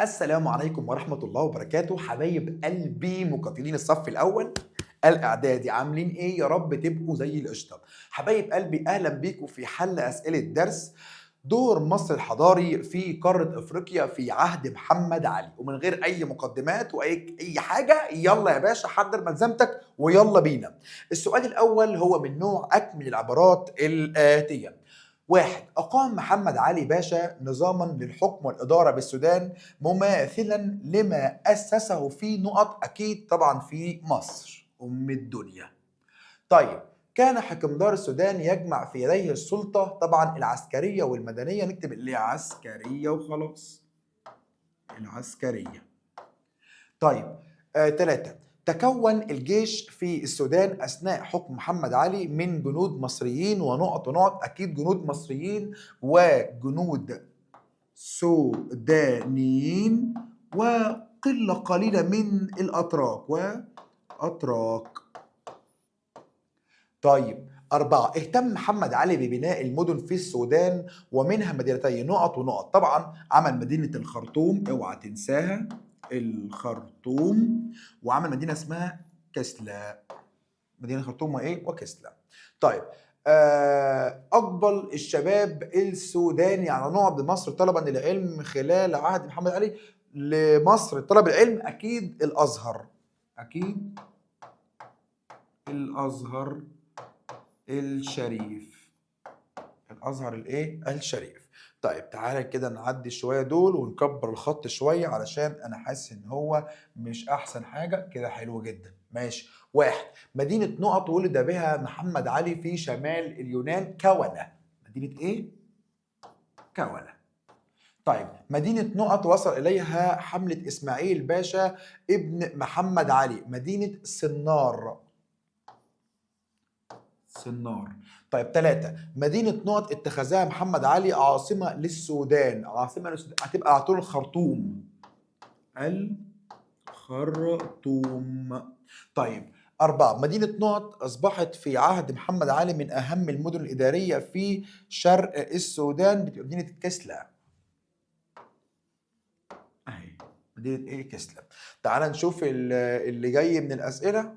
السلام عليكم ورحمة الله وبركاته، حبايب قلبي مقاتلين الصف الأول الإعدادي، عاملين إيه؟ يا رب تبقوا زي القشطة. حبايب قلبي، أهلا بيكم في حل أسئلة درس دور مصر الحضاري في قارة أفريقيا في عهد محمد علي. ومن غير أي مقدمات وأي حاجة، يلا يا باشا حضر ملزمتك ويلا بينا. السؤال الأول هو من نوع أكمل العبارات الآتية. واحد: أقام محمد علي باشا نظاما للحكم والإدارة بالسودان مماثلا لما أسسه في نقط، أكيد طبعا في مصر أم الدنيا. طيب، كان حكمدار السودان يجمع في يديه السلطة طبعا العسكرية والمدنية، نكتب العسكرية وخلاص، العسكرية. طيب، ثلاثة: تكون الجيش في السودان أثناء حكم محمد علي من جنود مصريين ونقط ونقط، أكيد جنود مصريين وجنود سودانيين وقلة قليلة من الأتراك وأتراك. طيب، أربعة: اهتم محمد علي ببناء المدن في السودان ومنها مدينتي نقط ونقط، طبعا عمل مدينة الخرطوم، اوعى تنساها الخرطوم، وعمل مدينة اسمها كسلا، مدينة الخرطوم وإيه؟ وكسلا. طيب، أقبل الشباب السوداني على نقط بمصر طلبا للعلم خلال عهد محمد علي. لمصر طلب العلم، أكيد الأزهر، أكيد الأزهر الشريف، الازهر الايه؟ الشريف. طيب تعالى كده نعدي شوية دول ونكبر الخط شوية علشان انا حاسس ان هو مش احسن حاجة كده. حلو جدا، ماشي. واحد: مدينة نقط ولد بها محمد علي في شمال اليونان، كولا. مدينة ايه؟ كولا. طيب، مدينة نقط وصل إليها حملة إسماعيل باشا ابن محمد علي، مدينة سنار، سنار. طيب، ثلاثة: مدينة نقط اتخذها محمد علي عاصمة للسودان، عاصمة للسودان هتبقى على طول الخرطوم، الخرطوم. طيب، أربعة: مدينة نقط أصبحت في عهد محمد علي من أهم المدن الإدارية في شرق السودان، بتبقى مدينة كسلا، أهي مدينة إيه؟ كسلا. تعال نشوف اللي جاي من الأسئلة.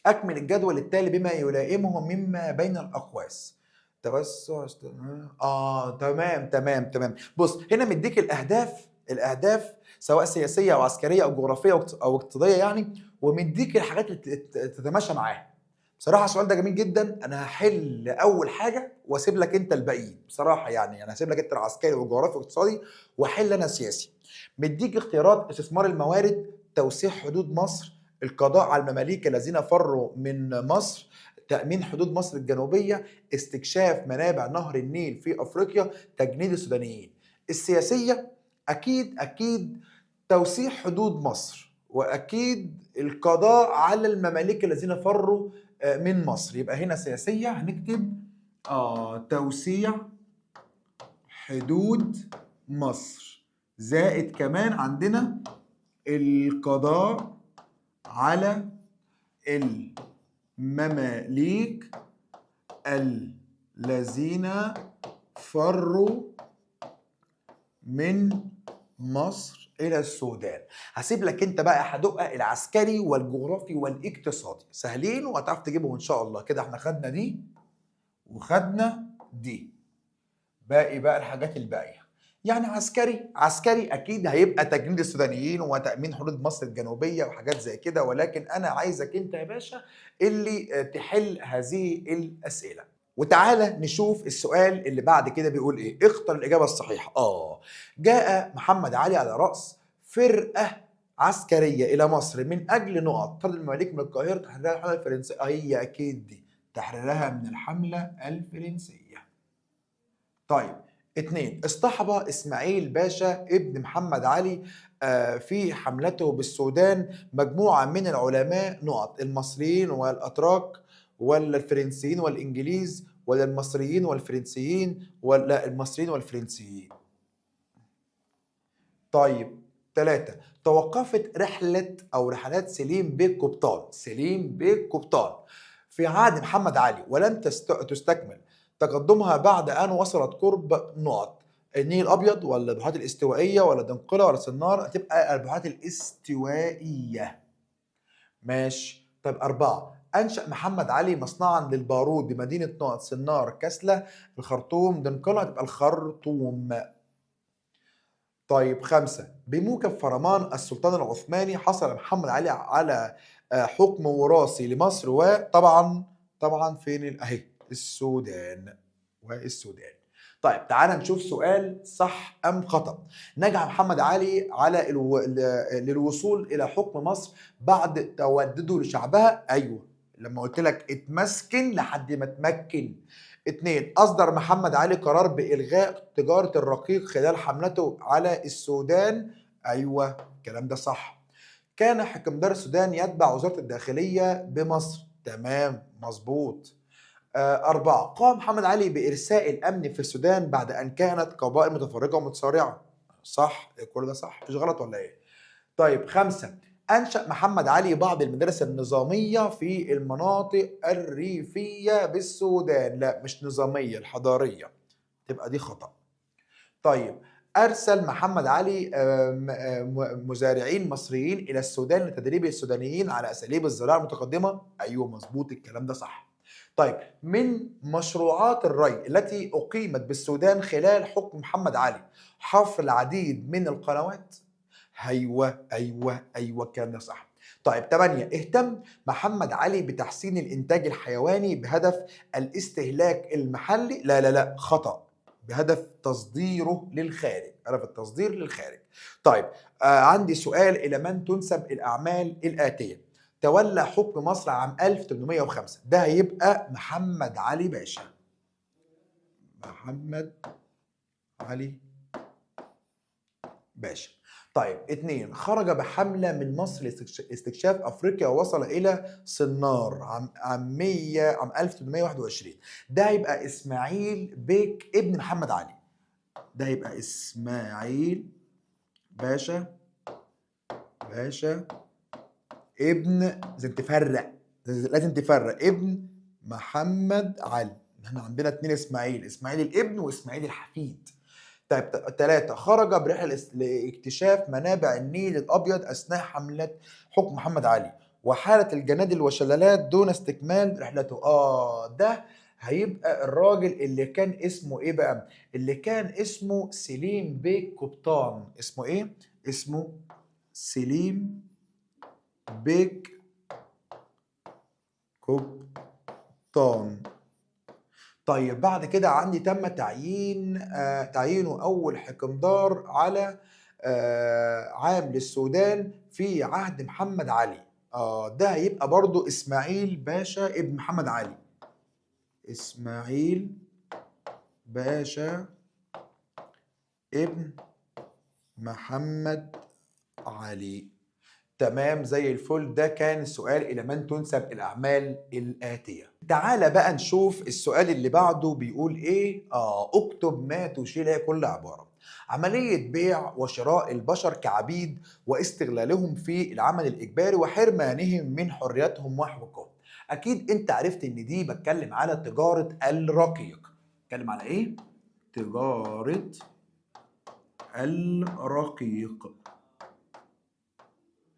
أكمل الجدول التالي بما يلائمه مما بين الأقواس. توسع تمام تمام تمام. بص هنا مديك الأهداف، الأهداف سواء سياسية أو عسكرية أو جغرافية أو اقتصادية يعني، ومديك الحاجات اللي تتماشى معاها. بصراحة السؤال ده جميل جدا، أنا هحل أول حاجة وأسيب لك أنت الباقيين بصراحة، يعني أنا هسيب لك أنت العسكري والجغرافي والاقتصادي وأحل أنا سياسي. مديك اختيارات: استثمار الموارد، توسيع حدود مصر، القضاء على المماليك الذين فروا من مصر، تأمين حدود مصر الجنوبية، استكشاف منابع نهر النيل في أفريقيا، تجنيد السودانيين. السياسية أكيد أكيد توسيع حدود مصر، وأكيد القضاء على المماليك الذين فروا من مصر. يبقى هنا سياسية هنكتب توسيع حدود مصر، زائد كمان عندنا القضاء على المماليك الذين فروا من مصر إلى السودان. هسيب لك أنت بقى هدقة العسكري والجغرافي والاقتصادي، سهلين وهتعرف تجيبهم إن شاء الله. كده احنا خدنا دي وخدنا دي، باقي بقى الحاجات الباقية. يعني عسكري، عسكري أكيد هيبقى تجنيد السودانيين وتأمين حدود مصر الجنوبية وحاجات زي كده، ولكن أنا عايزك أنت يا باشا اللي تحل هذه الأسئلة. وتعالى نشوف السؤال اللي بعد كده بيقول إيه. اختر الإجابة الصحيحة. جاء محمد علي على رأس فرقة عسكرية إلى مصر من أجل نقط طرد المماليك من القاهرة، تحريرها الحملة الفرنسية. هي أكيد دي تحريرها من الحملة الفرنسية. طيب، اتنين: اصطحب إسماعيل باشا ابن محمد علي في حملته بالسودان مجموعة من العلماء نقط، المصريين والأتراك ولا الفرنسيين والإنجليز ولا المصريين والفرنسيين ولا المصريين والفرنسيين. طيب، ثلاثة: توقفت رحلة أو رحلات سليم بيك قبطان، سليم بيك قبطان في عهد محمد علي ولم تستكمل تقدمها بعد أن وصلت قرب نقط. النيل الابيض ولا البحيرات الاستوائيه ولا دنقله ولا سنار؟ هتبقى البحيرات الاستوائيه. ماشي. طيب 4، أنشأ محمد علي مصنعا للبارود بمدينة نقط، سنار، كسلة، الخرطوم، دنقلة. هتبقى الخرطوم. طيب 5، بموجب فرمان السلطان العثماني حصل محمد علي على حكم وراثي لمصر، وطبعا طبعا فين اهي السودان والسودان. طيب تعال نشوف سؤال صح ام خطأ. نجح محمد علي على للوصول الى حكم مصر بعد تودده لشعبها. ايوه، لما قلت لك اتمسكن لحد ما تمكن. 2، اصدر محمد علي قرار بالغاء تجارة الرقيق خلال حملته على السودان. ايوه الكلام ده صح. كان حكمدار السودان يتبع وزارة الداخلية بمصر. تمام مظبوط. 4، قام محمد علي بإرساء الأمن في السودان بعد أن كانت قبائل متفرقة ومتصارعة. صح، كل ده صح، مفيش غلط ولا إيه؟ طيب 5، أنشأ محمد علي بعض المدارس النظامية في المناطق الريفية بالسودان. لا مش نظامية، الحضارية، تبقى دي خطأ. طيب أرسل محمد علي مزارعين مصريين إلى السودان لتدريب السودانيين على أساليب الزراعة المتقدمة. أيوه مظبوط الكلام ده صح. طيب من مشروعات الري التي أقيمت بالسودان خلال حكم محمد علي حفر العديد من القنوات. أيوه أيوه أيوه الكلام ده صح. طيب 8، اهتم محمد علي بتحسين الإنتاج الحيواني بهدف الاستهلاك المحلي. لا لا لا خطأ، بهدف تصديره للخارج، هدف التصدير للخارج. طيب عندي سؤال، إلى من تنسب الأعمال الآتية؟ تولى حكم مصر عام 1805، ده هيبقى محمد علي باشا. محمد علي باشا. طيب 2، خرج بحملة من مصر لاستكشاف أفريقيا ووصل إلى سنار عام 1821، ده هيبقى إسماعيل بيك ابن محمد علي. ده هيبقى إسماعيل باشا ابن، لازم تفرق، لازم تفرق، ابن محمد علي. احنا عندنا 2 اسماعيل، اسماعيل الابن واسماعيل الحفيد. طيب 3، خرج برحلة لاكتشاف منابع النيل الأبيض أثناء حملة حكم محمد علي وحالة الجنادل والشلالات دون استكمال رحلته. ده هيبقى الراجل اللي كان اسمه ايه بقى؟ اللي كان اسمه سليم بيك قبطان. اسمه ايه؟ اسمه سليم بيك قبطان. طيب بعد كده عندي تم تعيينه أول حكمدار على عام للسودان في عهد محمد علي. ده هيبقى برضو إسماعيل باشا ابن محمد علي. إسماعيل باشا ابن محمد علي. تمام زي الفل. ده كان السؤال إلى من تنسب الأعمال الآتية. تعال بقى نشوف السؤال اللي بعده بيقول إيه. اكتب ما تشير إليه كل عبارة. عملية بيع وشراء البشر كعبيد واستغلالهم في العمل الإجباري وحرمانهم من حريتهم وحقوقهم. أكيد أنت عرفت إن دي بتكلم على تجارة الرقيق. بتكلم على إيه؟ تجارة الرقيق.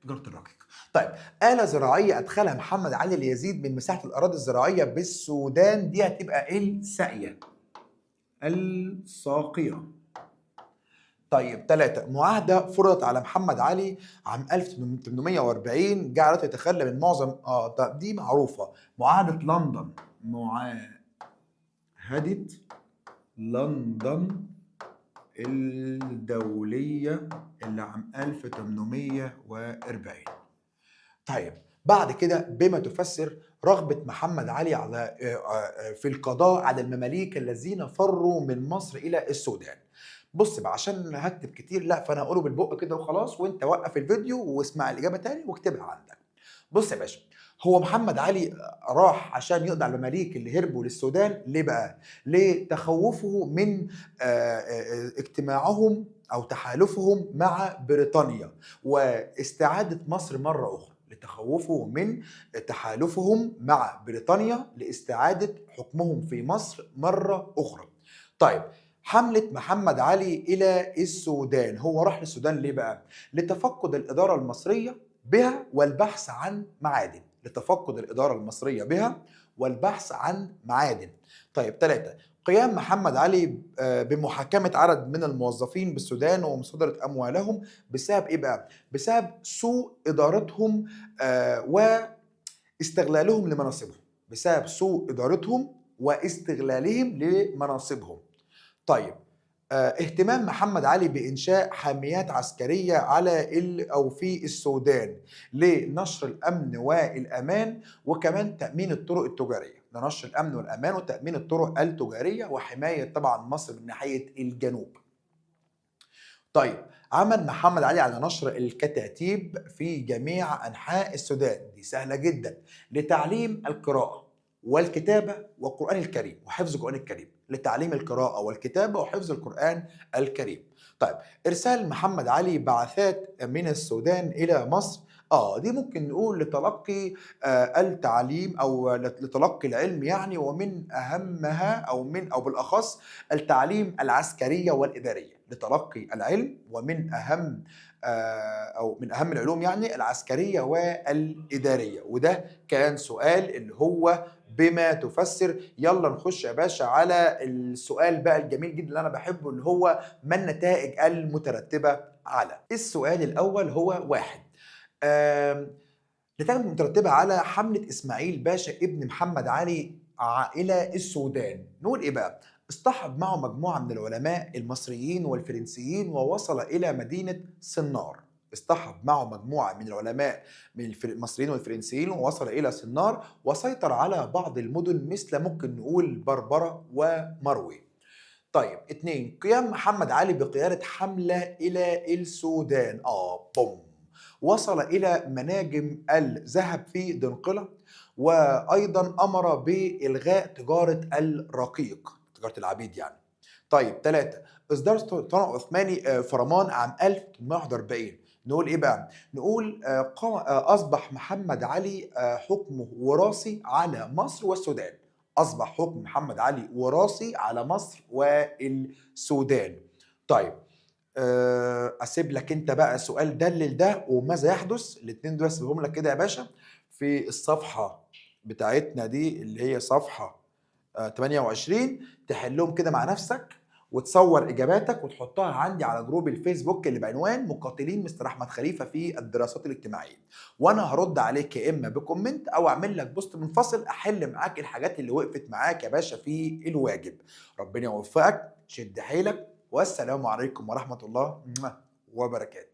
تجارة الرقيق. طيب آلة زراعية أدخلها محمد علي ليزيد من مساحة الأراضي الزراعية بالسودان، دي هتبقى الساقية. الساقية. طيب 3، معاهدة فرضت على محمد علي عام 1840 جعلته يتخلى من معظم طب دي معروفة، معاهدة لندن. معاهدة لندن الدولية اللي عام 1840. طيب بعد كده بما تفسر رغبة محمد علي على في القضاء على المماليك الذين فروا من مصر إلى السودان. بص بقى عشان هكتب كتير لا فأنا هقوله بالبق كده وخلاص، وانت وقف الفيديو واسمع الإجابة تاني واكتبها عندك. بص يا باشا، هو محمد علي راح عشان يقضي على المماليك اللي هربوا للسودان ليه بقى؟ لتخوفه من اجتماعهم أو تحالفهم مع بريطانيا واستعادة مصر مرة أخرى. لتخوفه من تحالفهم مع بريطانيا لاستعادة حكمهم في مصر مرة أخرى. طيب حملة محمد علي إلى السودان، هو راح للسودان ليه بقى؟ لتفقد الإدارة المصرية بها والبحث عن معادن، لتفقد الإدارة المصرية بها والبحث عن معادن. طيب 3، قيام محمد علي بمحاكمة عدد من الموظفين بالسودان ومصادرة أموالهم بسبب إيه بقى؟ بسبب سوء إدارتهم واستغلالهم لمناصبهم، بسبب سوء إدارتهم واستغلالهم لمناصبهم. طيب اهتمام محمد علي بإنشاء حاميات عسكرية على أو في السودان لنشر الأمن والأمان وكمان تأمين الطرق التجارية، لنشر الأمن والأمان وتأمين الطرق التجارية وحماية طبعا مصر من ناحية الجنوب. طيب عمل محمد علي على نشر الكتاتيب في جميع أنحاء السودان، دي سهلة جدا، لتعليم القراءة والكتابة والقرآن الكريم وحفظ القرآن الكريم، لتعليم القراءة والكتابة وحفظ القرآن الكريم. طيب إرسال محمد علي بعثات من السودان إلى مصر، دي ممكن نقول لتلقي التعليم أو لتلقي العلم يعني، ومن أهمها أو من أو بالأخص التعليم العسكرية والإدارية، لتلقي العلم ومن أهم أو من أهم العلوم يعني العسكرية والإدارية. وده كان سؤال اللي هو بما تفسر. يلا نخش يا باشا على السؤال بقى الجميل جدا اللي أنا بحبه، اللي هو ما النتائج المترتبة على. السؤال الأول هو 1، النتائج المترتبة على حملة إسماعيل باشا ابن محمد علي إلى السودان. نقول إيه بقى؟ اصطحب معه مجموعة من العلماء المصريين والفرنسيين ووصل إلى مدينة سنار. اصطحب معه مجموعة من العلماء من المصريين والفرنسيين ووصل إلى سنار وسيطر على بعض المدن مثل ممكن نقول بربرة ومروي. طيب 2، قيام محمد علي بقيادة حملة إلى السودان. بوم، وصل إلى مناجم الذهب في دنقلة، وأيضا أمر بإلغاء تجارة الرقيق، تجارة العبيد يعني. طيب 3، إصدار السلطان العثماني فرمان عام 1841. نقول إيه بقى؟ نقول أصبح محمد علي حكمه وراثي على مصر والسودان. أصبح حكم محمد علي وراثي على مصر والسودان. طيب أسيب لك أنت بقى سؤال دلل ده وماذا يحدث، الاتنين دول أسيبهم لك كده يا باشا في الصفحة بتاعتنا دي اللي هي صفحة 28، تحلهم كده مع نفسك وتصور إجاباتك وتحطها عندي على جروب الفيسبوك اللي بعنوان مقاتلين مستر أحمد خليفة في الدراسات الاجتماعية، وأنا هرد عليك يا إما ب comment أو أعمل لك post منفصل أحل معاك الحاجات اللي وقفت معاك يا باشا في الواجب. ربنا يوفقك، شد حيلك، والسلام عليكم ورحمة الله وبركاته.